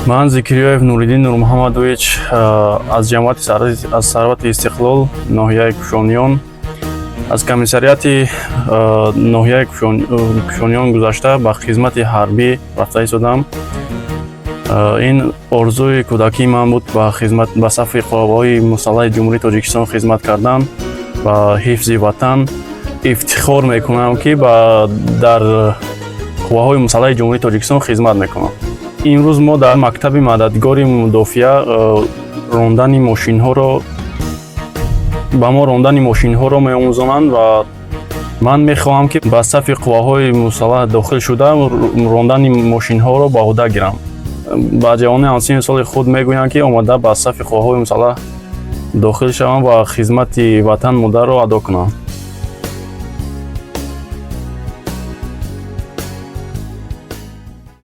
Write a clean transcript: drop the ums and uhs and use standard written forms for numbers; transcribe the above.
Ман Зикриёев Нуриддин Нурмуҳаммадович, аз ҷамоати аз Сарвати Истиқлол, ноҳияи Кушониён, аз комиссариати ноҳияи Кушониён гузашта, ба хизмати ҳарбӣ рафта истодам. Ин орзуи кӯдакии ман буд, ба хизмат, ба сафи қувваҳои мусаллаҳи Ҷумҳурии Тоҷикистон хизмат кардан ва ҳифзи Ватан. Ифтихор мекунам, ки ба дар қувваҳои мусаллаҳи Ҷумҳурии Тоҷикистон хизмат мекунам. Имрӯз мо дар мактаби мададгори мудофиа рондани мошинҳоро ба мо рондани мошинҳоро меомӯзонанд ва ман мехоҳам, ки ба сафи қувваҳои мусаллаҳ дохил шуда, рондани мошинҳоро ба уҳда гирам. Ба ҷавонони ҳамсинну соли худ мегӯям, ки омада ба сафи қувваҳои мусаллаҳ дохил шаванд ва хизмати Ватан модарро адо кунанд.